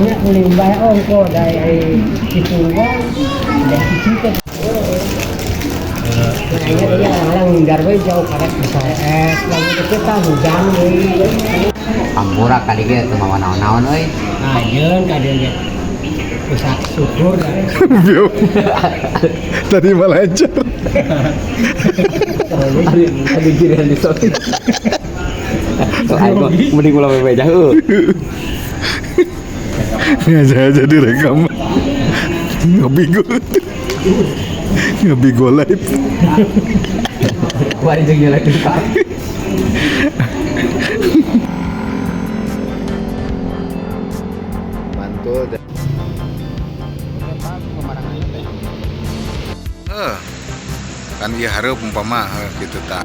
Nya ulin bae ongko da ai ditunggang da cicikeun. Nah, nya dia kadang-kadang ngindar we jauh karek bisa es lamun teu tah hujan deui. Ampura kali ge teu mawa naon-naon euy. Ayeun ka dieu ge. Usaha syukur dah. Tadi malah lancar. Ada giliran di sono. Aing mah mending ulah wewe jauh. Nggak aja direkam. Ngabigo. Ngabigo live. Bari jeung nyelek di Pak. Mantul. Kan ieu hareup umpama heuh kitu tah.